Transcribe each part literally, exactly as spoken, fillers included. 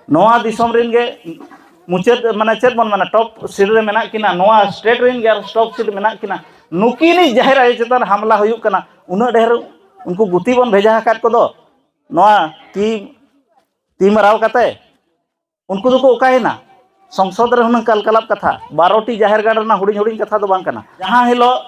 ᱱᱚᱣᱟ ᱫᱤᱥᱚᱢ ᱨᱮᱱ ᱜᱮ ᱢᱩᱪᱟᱹᱫ, ᱢᱟᱱᱮ ᱪᱮᱫ ᱵᱚᱱ ᱢᱮᱱᱟ, ᱴᱚᱯ ᱥᱤᱴ ᱨᱮ ᱢᱮᱱᱟᱜ ᱠᱤᱱᱟ, ᱱᱚᱣᱟ ᱥᱴᱮᱴ ᱨᱮᱱ ᱜᱮ ᱟᱨ ᱴᱚᱯ ᱥᱤᱴ ᱢᱮᱱᱟᱜ ᱠᱤᱱᱟ, ᱱᱩᱠᱤᱱᱤᱡ ᱡᱟᱦᱮᱨ ᱟᱭᱳ ᱪᱮᱛᱟᱱ ᱨᱮ ᱦᱟᱢᱞᱟ ᱦᱩᱭᱩᱜ ᱠᱟᱱᱟ, ᱩᱱᱟᱹᱜ ᱰᱷᱮᱨ ᱩᱱᱠᱩ ᱜᱩᱛᱤ ᱵᱚᱱ ᱵᱷᱮᱡᱟ ᱟᱠᱟᱫ ᱠᱚᱫᱚ, ᱱᱚᱣᱟ ᱛᱤ, ᱛᱤ ᱢᱟᱨᱟᱣ ᱠᱟᱛᱮ ᱩᱱᱠᱩ ᱫᱚᱠᱚ ᱚᱠᱟᱭᱮᱱᱟ? ᱥᱚᱝᱥᱚᱫ ᱨᱮ ᱦᱩᱱᱟᱹᱝ ᱠᱟᱞᱠᱟᱞᱟᱯ ᱠᱟᱛᱷᱟ, ᱵᱟᱨᱚ ᱴᱤ ᱡᱟᱦᱮᱨ ᱜᱟᱲ ᱨᱮᱱᱟᱜ ᱦᱩᱰᱤᱧ ᱦᱩᱰᱤᱧ ᱠᱟᱛᱷᱟ ᱫᱚ ᱵᱟᱝ ᱠᱟᱱᱟ᱾ ᱡᱟᱦᱟᱸ ᱦᱤᱞᱳᱜ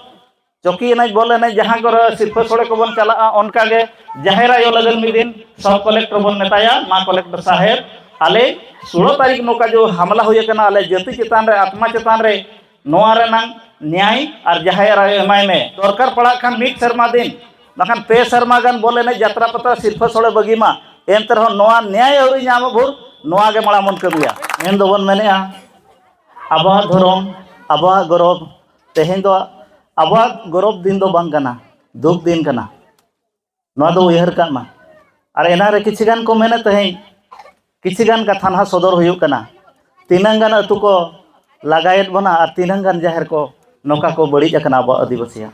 ᱪᱚᱠᱤ ᱮᱱᱮᱡ, ᱵᱚᱞ ᱮᱱᱮᱡ, ᱡᱟᱦᱟᱸ ᱠᱚᱨᱮ ᱥᱤᱨᱯᱟᱹ ᱥᱳᱲᱮ ᱠᱚᱵᱚᱱ ᱪᱟᱞᱟᱜᱼᱟ, ᱚᱱᱠᱟ ᱜᱮ ᱡᱟᱦᱮᱨ ᱟᱭᱳ ᱞᱟᱹᱜᱤᱫ ᱢᱤᱫ ᱫᱤᱱ ᱥᱚᱵ ᱠᱚᱞᱮᱠᱴᱚᱨ ᱵᱚᱱ ᱢᱮᱛᱟᱭᱟ, "ᱢᱟ ᱠᱚᱞᱮᱠᱴᱚᱨ ᱥᱟᱦᱮᱵᱽ, ᱟᱞᱮ ᱥᱳᱞᱳ ᱛᱟᱹᱨᱤᱠᱷ ᱱᱚᱝᱠᱟ ᱡᱚ ᱦᱟᱢᱞᱟ ᱦᱩᱭ ᱟᱠᱟᱱᱟ, ᱟᱞᱮ ᱡᱟᱹᱛᱤ ᱪᱮᱛᱟᱱ ᱨᱮ, ᱟᱛᱢᱟ ᱪᱮᱛᱟᱱ ᱨᱮ, ᱱᱚᱣᱟ ᱨᱮᱱᱟᱝ ᱱᱮᱭᱟᱭ ᱟᱨ ᱡᱟᱦᱮᱨ ᱟᱭᱳ ᱮᱢᱟᱭ ᱢᱮ᱾ ᱫᱚᱨᱠᱟᱨ ᱯᱟᱲᱟᱜ ᱠᱷᱟᱱ ᱢᱤᱫ ᱥᱮᱨᱢᱟ ᱫᱤᱱ, ᱵᱟᱠᱷᱟᱱ ᱯᱮ ᱥᱮᱨᱢᱟ ᱜᱟᱱ ᱵᱚᱞ ᱮᱱᱮᱡ, ᱡᱟᱛᱨᱟ ᱯᱟᱛᱟ, ᱥᱤᱨᱯᱟᱹ ᱥᱳᱲᱮ ᱵᱟᱹᱜᱤ ᱢᱟ, ᱮᱱᱛᱮ ᱨᱮᱦᱚᱸ ᱱᱚᱣᱟ ᱱᱮᱭᱟᱭ ᱟᱹᱣᱨᱤ ᱧᱟᱢᱚᱜ ᱵᱷᱳᱨ ᱱᱚᱣᱟ ᱜᱮ ᱢᱟᱲᱟᱝ ᱵᱚᱱ ᱠᱟᱹᱢᱤᱭᱟ᱾" ᱢᱮᱱ ᱫᱚᱵᱚᱱ ᱢᱮᱱᱮᱜᱼᱟ, ᱟᱵᱚᱣᱟᱜ ᱫᱷᱚᱨᱚᱢ, ᱟᱵᱚᱣᱟᱜ ᱜᱚᱨᱚᱵᱽ, ᱛᱮᱦᱮᱧ ᱫᱚ ᱟᱵᱚᱣᱟᱜ ᱜᱚᱨᱚᱵᱽ ᱫᱤᱱ ᱫᱚ ᱵᱟᱝ ᱠᱟᱱᱟ, ᱫᱩᱠ ᱫᱤᱱ ᱠᱟᱱᱟ᱾ ᱱᱚᱣᱟ ᱫᱚ ᱩᱭᱦᱟᱹᱨ ᱠᱟᱜ ᱢᱟ᱾ ᱟᱨ ᱮᱱᱟᱝ ᱨᱮ ᱠᱤᱪᱷᱤ ᱜᱟᱱ ᱠᱚ ᱢᱮᱱᱮᱫ ᱛᱟᱦᱮᱸᱫ, ᱠᱤᱪᱷᱤ ᱜᱟᱱ ᱠᱟᱛᱷᱟ ᱱᱟᱦᱟᱜ ᱥᱚᱫᱚᱨ ᱦᱩᱭᱩᱜ ᱠᱟᱱᱟ᱾ ᱛᱤᱱᱟᱹᱝ ᱜᱟᱱ ᱟᱹᱛᱩ ᱠᱚ ᱞᱟᱜᱟᱭᱮᱫ ᱵᱚᱱᱟ ᱟᱨ ᱛᱤᱱᱟᱹᱝ ᱜᱟᱱ ᱡᱟᱦᱮᱨ ᱠᱚ ᱱᱚᱝᱠᱟ ᱠᱚ ᱵᱟᱹᱲᱤᱡ ᱟᱠᱟᱱᱟ ᱟᱵᱚᱣᱟᱜ ᱟᱹᱫᱤᱵᱟᱹᱥᱤᱭᱟᱜ᱾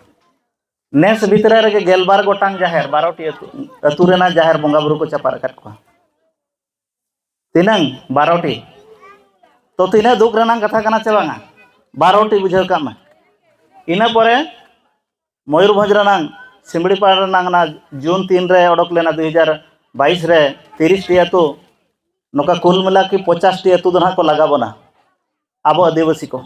ᱱᱮᱥ ᱵᱷᱤᱛᱨᱤ ᱨᱮᱜᱮ ᱜᱮᱞᱵᱟᱨ ᱜᱚᱴᱟᱝ ᱡᱟᱦᱮᱨ, ᱵᱟᱨᱚ ᱴᱤ ᱟᱹᱛᱩ, ᱟᱹᱛᱩ ᱨᱮᱱᱟᱜ ᱡᱟᱦᱮᱨ ᱵᱚᱸᱜᱟ ᱵᱩᱨᱩ ᱠᱚ ᱪᱟᱯᱟᱫ ᱟᱠᱟᱫ ᱠᱚᱣᱟ᱾ ᱛᱤᱱᱟᱹᱝ? ᱵᱟᱨᱚ ᱴᱤ᱾ ᱛᱚ, ᱛᱤᱱᱟᱹᱜ ᱫᱩᱠ ᱨᱮᱱᱟᱜ ᱠᱟᱛᱷᱟ ᱠᱟᱱᱟ ᱪᱮ ᱵᱟᱝᱟ? ᱵᱟᱨᱚ ᱴᱤ ᱵᱩᱡᱷᱟᱹᱣ ᱠᱟᱜ ᱢᱮ᱾ ᱤᱱᱟᱹ ᱯᱚᱨᱮ ᱢᱚᱭᱩᱨᱵᱷᱚᱸᱡᱽ ᱨᱮᱱᱟᱝ ᱥᱤᱢᱲᱤᱯᱟᱲ ᱨᱮᱱᱟᱝ ᱚᱱᱟ ᱡᱩᱱ ᱛᱤᱱ ᱨᱮ ᱚᱰᱚᱠ ᱞᱮᱱᱟ, ᱫᱩ ᱦᱟᱡᱟᱨ ᱵᱟᱭᱤᱥ ᱨᱮ, ᱛᱤᱨᱤᱥ ᱴᱤ ᱟᱹᱛᱩ ᱱᱚᱝᱠᱟ ᱠᱩᱞ ᱢᱤᱞᱟ ᱠᱤ ᱯᱚᱪᱟᱥ ᱴᱤ ᱟᱹᱛᱩ ᱫᱚ ᱱᱟᱦᱟᱜ ᱠᱚ ᱞᱟᱜᱟ ᱵᱚᱱᱟ, ᱟᱵᱚ ᱟᱹᱫᱤᱵᱟᱹᱥᱤ ᱠᱚ᱾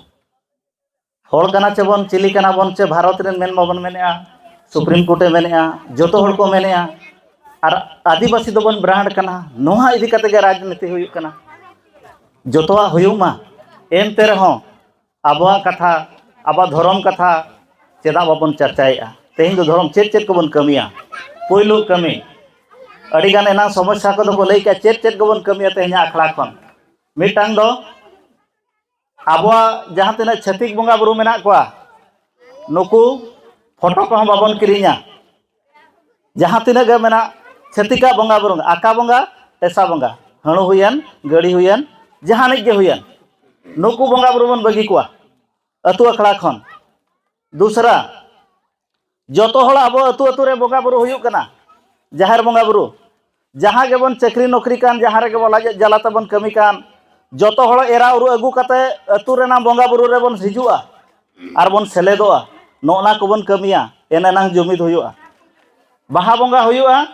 ᱦᱚᱲ ᱠᱟᱱᱟ ᱪᱮᱵᱚᱱ, ᱪᱤᱞᱤ ᱠᱟᱱᱟ ᱵᱚᱱ ᱪᱮ ᱵᱷᱟᱨᱚᱛ ᱨᱮᱱ ᱢᱮᱱ ᱢᱟᱵᱚᱱ ᱢᱮᱱᱮᱜᱼᱟ, ᱥᱩᱯᱨᱤᱢ ᱠᱳᱨᱴ ᱮ ᱢᱮᱱᱮᱜᱼᱟ, ᱡᱚᱛᱚ ᱦᱚᱲ ᱠᱚ ᱢᱮᱱᱮᱜᱼᱟ, ᱟᱨ ᱟᱹᱫᱤᱵᱟᱹᱥᱤ ᱫᱚᱵᱚᱱ ᱵᱨᱟᱱᱰ ᱠᱟᱱᱟ᱾ ᱱᱚᱣᱟ ᱤᱫᱤ ᱠᱟᱛᱮ ᱜᱮ ᱨᱟᱡᱽᱱᱤᱛᱤ ᱦᱩᱭᱩᱜ ᱠᱟᱱᱟ᱾ ᱡᱚᱛᱚᱣᱟᱜ ᱦᱩᱭᱩᱜ ᱢᱟ, ᱮᱱᱛᱮ ᱨᱮᱦᱚᱸ ᱟᱵᱚᱣᱟᱜ ᱠᱟᱛᱷᱟ, ᱟᱵᱚᱣᱟᱜ ᱫᱷᱚᱨᱚᱢ ᱠᱟᱛᱷᱟ ᱪᱮᱫᱟᱜ ᱵᱟᱵᱚᱱ ᱪᱟᱨᱪᱟᱭᱮᱜᱼᱟ? ᱛᱮᱦᱮᱧ ᱫᱚ ᱫᱷᱚᱨᱚᱢ ᱪᱮᱫ ᱪᱮᱫ ᱠᱚᱵᱚᱱ ᱠᱟᱹᱢᱤᱭᱟ? ᱯᱳᱭᱞᱳ ᱠᱟᱹᱢᱤ, ᱟᱹᱰᱤᱜᱟᱱ ᱮᱱᱟᱝ ᱥᱚᱢᱚᱥᱥᱟ ᱠᱚᱫᱚ ᱠᱚ ᱞᱟᱹᱭ ᱠᱮᱜᱼᱟ, ᱪᱮᱫ ᱪᱮᱫ ᱠᱚᱵᱚᱱ ᱠᱟᱹᱢᱤᱭᱟ ᱛᱮᱦᱮᱧᱟᱜ ᱟᱠᱷᱲᱟ ᱠᱷᱚᱱ? ᱢᱤᱫᱴᱟᱝ ᱫᱚ ᱟᱵᱚᱣᱟᱜ ᱡᱟᱦᱟᱸ ᱛᱤᱱᱟᱹᱜ ᱪᱷᱟᱹᱛᱤᱠ ᱵᱚᱸᱜᱟ ᱵᱩᱨᱩ ᱢᱮᱱᱟᱜ ᱠᱚᱣᱟ, ᱱᱩᱠᱩ ᱯᱷᱳᱴᱳ ᱠᱚᱦᱚᱸ ᱵᱟᱵᱚᱱ ᱠᱤᱨᱤᱧᱟ᱾ ᱡᱟᱦᱟᱸ ᱛᱤᱱᱟᱹᱜ ᱜᱮ ᱢᱮᱱᱟᱜ ᱪᱷᱟᱹᱛᱤᱠᱟᱜ ᱵᱚᱸᱜᱟ ᱵᱩᱨᱩ, ᱟᱠᱟ ᱵᱚᱸᱜᱟ, ᱴᱮᱥᱟ ᱵᱚᱸᱜᱟ, ᱦᱟᱹᱬᱩ ᱦᱩᱭᱮᱱ, ᱜᱟᱹᱲᱤ ᱦᱩᱭᱮᱱ, ᱡᱟᱦᱟᱱᱤᱡ ᱜᱮ ᱦᱩᱭᱮᱱ, ᱱᱩᱠᱩ ᱵᱚᱸᱜᱟ ᱵᱩᱨᱩ ᱵᱚᱱ ᱵᱟᱹᱜᱤ ᱠᱚᱣᱟ ᱟᱹᱛᱩ ᱟᱠᱷᱲᱟ ᱠᱷᱚᱱ᱾ ᱫᱩᱥᱨᱟ, ᱡᱚᱛᱚ ᱦᱚᱲ ᱟᱵᱚ ᱟᱹᱛᱩ ᱟᱹᱛᱩ ᱨᱮ ᱵᱚᱸᱜᱟ ᱵᱩᱨᱩ ᱦᱩᱭᱩᱜ ᱠᱟᱱᱟ, ᱡᱟᱦᱮᱨ ᱵᱚᱸᱜᱟ ᱵᱩᱨᱩ᱾ ᱡᱟᱦᱟᱸ ᱜᱮᱵᱚᱱ ᱪᱟᱹᱠᱨᱤ ᱱᱚᱠᱨᱤ ᱠᱟᱱ, ᱡᱟᱦᱟᱸ ᱨᱮᱜᱮ ᱵᱚᱱ ᱞᱟᱡ ᱡᱟᱞᱟ ᱛᱮᱵᱚᱱ ᱠᱟᱹᱢᱤ ᱠᱟᱱ, ᱡᱚᱛᱚ ᱦᱚᱲ ᱮᱨᱟ ᱩᱨᱩ ᱟᱹᱜᱩ ᱠᱟᱛᱮ ᱟᱹᱛᱩ ᱨᱮᱱᱟᱜ ᱵᱚᱸᱜᱟ ᱵᱩᱨᱩ ᱨᱮᱵᱚᱱ ᱦᱤᱡᱩᱜᱼᱟ ᱟᱨ ᱵᱚᱱ ᱥᱮᱞᱮᱫᱚᱜᱼᱟ᱾ ᱱᱚᱜᱼᱱᱟ ᱠᱚᱵᱚᱱ ᱠᱟᱹᱢᱤᱭᱟ, ᱮᱱ ᱮᱱᱟᱝ ᱡᱩᱢᱤᱫ ᱦᱩᱭᱩᱜᱼᱟ᱾ ᱵᱟᱦᱟ ᱵᱚᱸᱜᱟ ᱦᱩᱭᱩᱜᱼᱟ,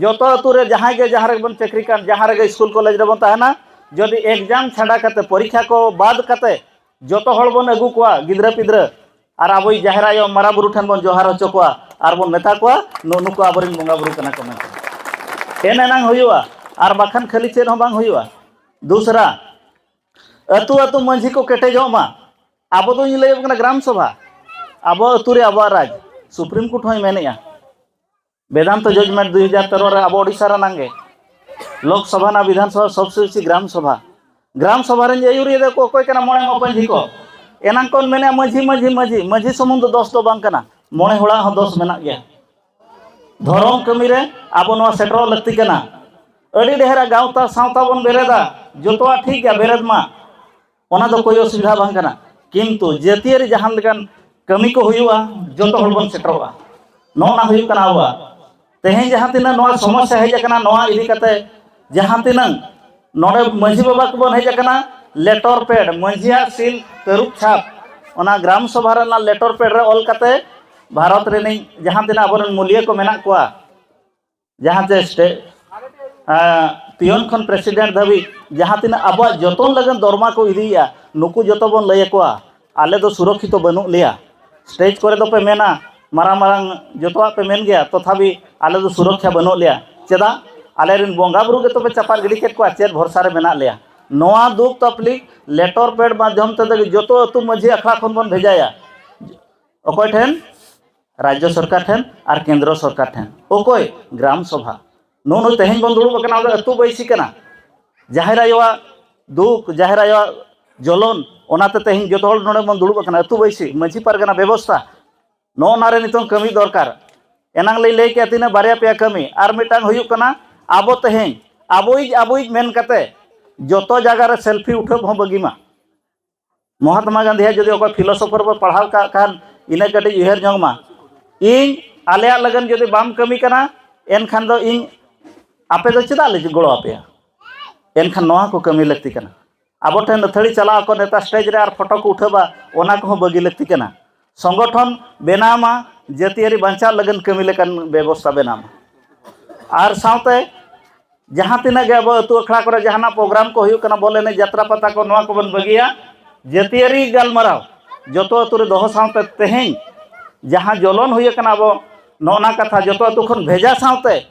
ᱡᱚᱛᱚ ᱟᱹᱛᱩ ᱨᱮ ᱡᱟᱦᱟᱸᱭ ᱜᱮ ᱡᱟᱦᱟᱸ ᱨᱮᱜᱮ ᱵᱚᱱ ᱪᱟᱹᱠᱨᱤ ᱠᱟᱱ, ᱡᱟᱦᱟᱸ ᱨᱮᱜᱮ ᱥᱠᱩᱞ ᱠᱚᱞᱮᱡᱽ ᱨᱮᱵᱚᱱ ᱛᱟᱦᱮᱱᱟ, ᱡᱩᱫᱤ ᱮᱠᱡᱟᱢ ᱪᱷᱟᱰᱟ ᱠᱟᱛᱮ, ᱯᱚᱨᱤᱠᱷᱟ ᱠᱚ ᱵᱟᱫ ᱠᱟᱛᱮ ᱡᱚᱛᱚ ᱦᱚᱲ ᱵᱚᱱ ᱟᱹᱜᱩ ᱠᱚᱣᱟ, ᱜᱤᱫᱽᱨᱟᱹ ᱯᱤᱫᱽᱨᱟᱹ, ᱟᱨ ᱟᱵᱚᱭᱤᱡ ᱡᱟᱦᱮᱨ ᱟᱭᱳ ᱢᱟᱨᱟᱝ ᱵᱩᱨᱩ ᱴᱷᱮᱱ ᱵᱚᱱ ᱡᱚᱦᱟᱨ ᱦᱚᱪᱚ ᱠᱚᱣᱟ ᱟᱨ ᱵᱚᱱ ᱢᱮᱛᱟ ᱠᱚᱣᱟ, "ᱱᱩᱜᱼᱩ ᱱᱩᱠᱩ ᱟᱵᱚᱨᱮᱱ ᱵᱚᱸᱜᱟ ᱵᱩᱨᱩ ᱠᱟᱱᱟ ᱠᱚ" ᱢᱮᱱᱛᱮ᱾ ᱮᱱ ᱮᱱᱟᱝ ᱦᱩᱭᱩᱜᱼᱟ, ᱟᱨ ᱵᱟᱠᱷᱟᱱ ᱠᱷᱟᱹᱞᱤ ᱪᱮᱫ ᱦᱚᱸ ᱵᱟᱝ ᱦᱩᱭᱩᱜᱼᱟ᱾ ᱫᱩᱥᱨᱟ, ᱟᱹᱛᱩ ᱟᱹᱛᱩ ᱢᱟᱹᱡᱷᱤ ᱠᱚ ᱠᱮᱴᱮᱡᱚᱜ ᱢᱟ᱾ ᱟᱵᱚ ᱫᱚᱧ ᱞᱟᱹᱭ ᱟᱵᱚ ᱠᱟᱱᱟ ᱜᱨᱟᱢ ᱥᱚᱵᱷᱟ, ᱟᱵᱚ ᱟᱹᱛᱩ ᱨᱮ ᱟᱵᱚᱣᱟᱜ ᱨᱟᱡᱽ᱾ ᱥᱩᱯᱨᱤᱢ ᱠᱳᱨᱴ ᱦᱚᱸᱭ ᱢᱮᱱᱮᱜᱼᱟ, ᱵᱮᱫᱟᱱᱛᱚ ᱡᱟᱡᱽᱢᱮᱱᱴ ᱫᱩᱭ ᱦᱟᱡᱟᱨ ᱛᱮᱨᱚ ᱨᱮ ᱟᱵᱚ ᱳᱰᱤᱥᱟ ᱨᱮᱱᱟᱝ ᱜᱮ, ᱞᱳᱠ ᱥᱚᱵᱷᱟ ᱨᱮᱱᱟᱜ ᱵᱤᱫᱷᱟᱱ ᱥᱚᱵᱷᱟ ᱥᱚᱵᱥᱮ ᱵᱮᱥᱤ ᱜᱨᱟᱢ ᱥᱚᱵᱷᱟ᱾ ᱜᱨᱟᱢ ᱥᱚᱵᱷᱟ ᱨᱮᱱ ᱟᱹᱭᱩᱨᱤᱭᱟᱹ ᱫᱚ ᱚᱠᱚᱭ ᱠᱟᱱᱟ? ᱢᱚᱬᱮ ᱢᱟᱹᱡᱷᱤ ᱠᱚ᱾ ᱮᱱᱟᱝ ᱠᱚ ᱢᱮᱱᱮᱜᱼᱟ ᱢᱟᱹᱡᱷᱤ, ᱢᱟᱹᱡᱷᱤ, ᱢᱟᱹᱡᱷᱤ, ᱢᱟᱹᱡᱷᱤ ᱥᱩᱢᱩᱝ ᱫᱚ ᱫᱚᱥ ᱫᱚ ᱵᱟᱝ ᱠᱟᱱᱟ, ᱢᱚᱬᱮ ᱦᱚᱲᱟᱜ ᱦᱚᱸ ᱫᱚᱥ ᱢᱮᱱᱟᱜ ᱜᱮᱭᱟ᱾ ᱫᱷᱚᱨᱚᱢ ᱠᱟᱹᱢᱤ ᱨᱮ ᱟᱵᱚ ᱱᱚᱣᱟ ᱥᱮᱴᱮᱨᱚᱜ ᱞᱟᱹᱠᱛᱤ ᱠᱟᱱᱟ᱾ ᱟᱹᱰᱤ ᱰᱷᱮᱨᱟᱜ ᱜᱟᱶᱛᱟ ᱥᱟᱶᱛᱟ ᱵᱚᱱ ᱵᱮᱨᱮᱫᱟ, ᱡᱚᱛᱚᱣᱟᱜ ᱴᱷᱤᱠ ᱜᱮᱭᱟ, ᱵᱮᱨᱮᱫ ᱢᱟ, ᱚᱱᱟ ᱫᱚ ᱠᱳᱭ ᱚᱥᱩᱵᱤᱫᱷᱟ ᱵᱟᱝ ᱠᱟᱱᱟ᱾ ᱠᱤᱱᱛᱩ ᱡᱟᱹᱛᱤᱭᱟᱹᱨᱤ ᱡᱟᱦᱟᱸ ᱞᱮᱠᱟᱱ ᱠᱟᱹᱢᱤ ᱠᱚ ᱦᱩᱭᱩᱜᱼᱟ, ᱡᱚᱛᱚ ᱦᱚᱲ ᱵᱚᱱ ᱥᱮᱴᱮᱨᱚᱜᱼᱟ᱾ ᱱᱚᱜᱼᱚ ᱱᱟ ᱦᱩᱭᱩᱜ ᱠᱟᱱᱟ ᱟᱵᱚᱣᱟᱜ᱾ ᱛᱮᱦᱮᱧ ᱡᱟᱦᱟᱸ ᱛᱤᱱᱟᱹᱜ ᱱᱚᱣᱟ ᱥᱚᱢᱚᱥᱥᱟ ᱦᱮᱡ ᱟᱠᱟᱱᱟ, ᱱᱚᱣᱟ ᱤᱫᱤ ᱠᱟᱛᱮ ᱡᱟᱦᱟᱸ ᱛᱤᱱᱟᱹᱜ ᱱᱚᱰᱮ ᱢᱟᱹᱡᱷᱤ ᱵᱟᱵᱟ ᱠᱚᱵᱚᱱ ᱦᱮᱡ ᱟᱠᱟᱱᱟ, ᱞᱮᱴᱚᱨ ᱯᱮᱰ, ᱢᱟᱹᱡᱷᱤᱭᱟᱜ ᱥᱤᱞ ᱛᱟᱹᱨᱩᱵ ᱪᱷᱟᱯ, ᱚᱱᱟ ᱜᱨᱟᱢ ᱥᱚᱵᱷᱟ ᱨᱮᱱᱟᱜ ᱞᱮᱴᱚᱨ ᱯᱮᱰ ᱨᱮ ᱚᱞ ᱠᱟᱛᱮ ᱵᱷᱟᱨᱚᱛ ᱨᱤᱱᱤᱡ ᱡᱟᱦᱟᱸ ᱛᱤᱱᱟᱹᱜ ᱟᱵᱚᱨᱮᱱ ᱢᱩᱞᱤᱭᱟᱹ ᱠᱚ ᱢᱮᱱᱟᱜ ᱠᱚᱣᱟ, ᱡᱟᱦᱟᱸ ᱡᱮ ᱥᱴᱮ-, ᱟᱸ, ᱯᱤᱭᱚᱱ ᱠᱷᱚᱱ ᱯᱨᱮᱥᱤᱰᱮᱱᱴ ᱫᱷᱟᱹᱵᱤᱡ ᱡᱟᱦᱟᱸ ᱛᱤᱱᱟᱹᱜ ᱟᱵᱚᱣᱟᱜ ᱡᱚᱛᱚᱱ ᱞᱟᱹᱜᱤᱫ ᱫᱚᱨᱢᱟ ᱠᱚ ᱤᱫᱤᱭᱮᱫᱼᱟ, ᱱᱩᱠᱩ ᱡᱚᱛᱚ ᱵᱚᱱ ᱞᱟᱹᱭ ᱟᱠᱚᱣᱟ, ᱟᱞᱮ ᱫᱚ ᱥᱩᱨᱚᱠᱠᱷᱤᱛᱚ ᱵᱟᱹᱱᱩᱜ ᱞᱮᱭᱟ᱾ ᱥᱴᱮᱡᱽ ᱠᱚᱨᱮ ᱫᱚᱯᱮ ᱢᱮᱱᱟ, ᱢᱟᱨᱟᱝ ᱢᱟᱨᱟᱝ ᱡᱚᱛᱚᱣᱟᱜ ᱯᱮ ᱢᱮᱱ ᱜᱮᱭᱟ, ᱛᱚᱛᱷᱟᱯᱤ ᱟᱞᱮ ᱫᱚ ᱥᱩᱨᱚᱠᱠᱷᱟ ᱵᱟᱹᱱᱩᱜ ᱞᱮᱭᱟ᱾ ᱪᱮᱫᱟᱜ? ᱟᱞᱮᱨᱮᱱ ᱵᱚᱸᱜᱟ ᱵᱩᱨᱩ ᱜᱮᱛᱚ ᱯᱮ ᱪᱟᱯᱟᱫ ᱜᱤᱰᱤ ᱠᱮᱫ ᱠᱚᱣᱟ, ᱪᱮᱫ ᱵᱷᱚᱨᱥᱟ ᱨᱮ ᱢᱮᱱᱟᱜ ᱞᱮᱭᱟ? ᱱᱚᱣᱟ ᱫᱩᱠ ᱛᱟᱠᱞᱤᱯ ᱞᱮᱴᱚᱨ ᱯᱮᱰ ᱢᱟᱫᱽᱫᱷᱚᱢ ᱛᱮᱫᱚ ᱡᱚᱛᱚ ᱟᱹᱛᱩ ᱢᱟᱹᱡᱷᱤ ᱟᱠᱷᱲᱟ ᱠᱷᱚᱱ ᱵᱚᱱ ᱵᱷᱮᱡᱟᱭᱟ᱾ ᱚᱠᱚᱭ ᱴᱷᱮᱱ? ᱨᱟᱡᱽᱡᱚ ᱥᱚᱨᱠᱟᱨ ᱴᱷᱮᱱ ᱟᱨ ᱠᱮᱱᱫᱨᱚ ᱥᱚᱨᱠᱟᱨ ᱴᱷᱮᱱ᱾ ᱚᱠᱚᱭ? ᱜᱨᱟᱢ ᱥᱚᱵᱷᱟ᱾ ᱱᱚᱜᱼᱚ ᱱᱚᱣᱟ ᱛᱮᱦᱮᱧ ᱵᱚᱱ ᱫᱩᱲᱩᱵ ᱟᱠᱟᱱᱟ, ᱚᱱᱟ ᱫᱚ ᱟᱹᱛᱩ ᱵᱟᱹᱭᱥᱤ ᱠᱟᱱᱟ᱾ ᱡᱟᱦᱮᱨ ᱟᱭᱳᱣᱟᱜ ᱫᱩᱠ, ᱡᱟᱦᱮᱨ ᱟᱭᱳᱣᱟᱜ ᱡᱚᱞᱚᱱ, ᱚᱱᱟᱛᱮ ᱛᱮᱦᱮᱧ ᱡᱚᱛᱚ ᱦᱚᱲ ᱱᱚᱰᱮ ᱵᱚᱱ ᱫᱩᱲᱩᱵ ᱟᱠᱟᱱᱟ, ᱟᱹᱛᱩ ᱵᱟᱹᱭᱥᱤ, ᱢᱟᱹᱡᱷᱤ ᱯᱟᱨᱜᱟᱱᱟ ᱵᱮᱵᱚᱥᱛᱷᱟ᱾ ᱱᱚᱜᱼᱚ ᱱᱚᱣᱟ ᱨᱮ ᱱᱤᱛᱚᱝ ᱠᱟᱹᱢᱤ ᱫᱚᱨᱠᱟᱨ᱾ ᱮᱱᱟᱝ ᱞᱤᱧ ᱞᱟᱹᱭ ᱠᱮᱜᱼᱟ ᱛᱤᱱᱟᱹᱜ ᱵᱟᱨᱭᱟ ᱯᱮᱭᱟ ᱠᱟᱹᱢᱤ, ᱟᱨ ᱢᱤᱫᱴᱟᱝ ᱦᱩᱭᱩᱜ ᱠᱟᱱᱟ ᱟᱵᱚ ᱛᱮᱦᱮᱧ ᱟᱵᱚᱭᱤᱡ ᱟᱵᱚᱭᱤᱡ ᱢᱮᱱ ᱠᱟᱛᱮ ᱡᱚᱛᱚ ᱡᱟᱭᱜᱟ ᱨᱮ ᱥᱮᱞᱯᱷᱤ ᱩᱴᱷᱟᱹᱣ ᱦᱚᱸ ᱵᱟᱹᱜᱤ ᱢᱟ᱾ ᱢᱚᱦᱟᱛᱢᱟ ᱜᱟᱱᱫᱷᱤᱭᱟᱜ ᱡᱩᱫᱤ ᱚᱠᱚᱭ ᱯᱷᱤᱞᱳᱥᱚᱯᱷᱟᱨ ᱵᱚ ᱯᱟᱲᱦᱟᱣ ᱠᱟᱜ ᱠᱷᱟᱱ, ᱤᱱᱟᱹ ᱠᱟᱹᱴᱤᱡ ᱩᱭᱦᱟᱹᱨ ᱧᱚᱜ ᱢᱟ, ᱤᱧ ᱟᱞᱮᱭᱟᱜ ᱞᱟᱹᱜᱤᱫ ᱡᱩᱫᱤ ᱵᱟᱢ ᱠᱟᱹᱢᱤ ᱠᱟᱱᱟ, ᱮᱱᱠᱷᱟᱱ ᱫᱚ ᱤᱧ ᱟᱯᱮ ᱫᱚ ᱪᱮᱫᱟᱜ ᱞᱮ ᱜᱚᱲᱚ ᱟᱯᱮᱭᱟ? ᱮᱱᱠᱷᱟᱱ ᱱᱚᱣᱟ ᱠᱚ ᱠᱟᱹᱢᱤ ᱞᱟᱹᱠᱛᱤ ᱠᱟᱱᱟ᱾ ᱟᱵᱚ ᱴᱷᱮᱱ ᱟᱹᱛᱷᱟᱹᱲᱤ ᱪᱟᱞᱟᱣ ᱟᱠᱚ ᱱᱮᱛᱟ ᱥᱴᱮᱡᱽ ᱨᱮ ᱟᱨ ᱯᱷᱳᱴᱳ ᱠᱚ ᱩᱴᱷᱟᱹᱣᱟ, ᱚᱱᱟ ᱠᱚᱦᱚᱸ ᱵᱟᱹᱜᱤ ᱞᱟᱹᱠᱛᱤ ᱠᱟᱱᱟ᱾ ᱥᱚᱝᱜᱚᱴᱷᱚᱱ ᱵᱮᱱᱟᱣ ᱢᱟ, ᱡᱟᱹᱛᱤᱭᱟᱹᱨᱤ ᱵᱟᱧᱪᱟᱣ ᱞᱟᱹᱜᱤᱫ ᱠᱟᱹᱢᱤ ᱞᱮᱠᱟᱱ ᱵᱮᱵᱚᱥᱛᱷᱟ ᱵᱮᱱᱟᱣ ᱢᱟ᱾ ᱟᱨ ᱥᱟᱶᱛᱮ ᱡᱟᱦᱟᱸ ᱛᱤᱱᱟᱹᱜ ᱜᱮ ᱟᱵᱚ ᱟᱹᱛᱩ ᱟᱠᱷᱲᱟ ᱠᱚᱨᱮ ᱡᱟᱦᱟᱱᱟᱜ ᱯᱨᱳᱜᱨᱟᱢ ᱠᱚ ᱦᱩᱭᱩᱜ ᱠᱟᱱᱟ, ᱵᱚᱞ ᱮᱱᱮᱡ, ᱡᱟᱛᱨᱟ ᱯᱟᱛᱟ ᱠᱚ, ᱱᱚᱣᱟ ᱠᱚᱵᱚᱱ ᱵᱟᱹᱜᱤᱭᱟ᱾ ᱡᱟᱹᱛᱤᱭᱟᱹᱨᱤ ᱜᱟᱞᱢᱟᱨᱟᱣ ᱡᱚᱛᱚ ᱟᱹᱛᱩ ᱨᱮ ᱫᱚᱦᱚ ᱥᱟᱶᱛᱮ ᱛᱮᱦᱮᱧ ᱡᱟᱦᱟᱸ ᱡᱚᱞᱚᱱ ᱦᱩᱭ ᱟᱠᱟᱱᱟ, ᱟᱵᱚ ᱱᱚᱜᱼᱚ ᱱᱟ ᱠᱟᱛᱷᱟ ᱡᱚᱛᱚ ᱟᱹᱛᱩ ᱠᱷᱚᱱ ᱵᱷᱮᱡᱟ ᱥᱟᱶᱛᱮ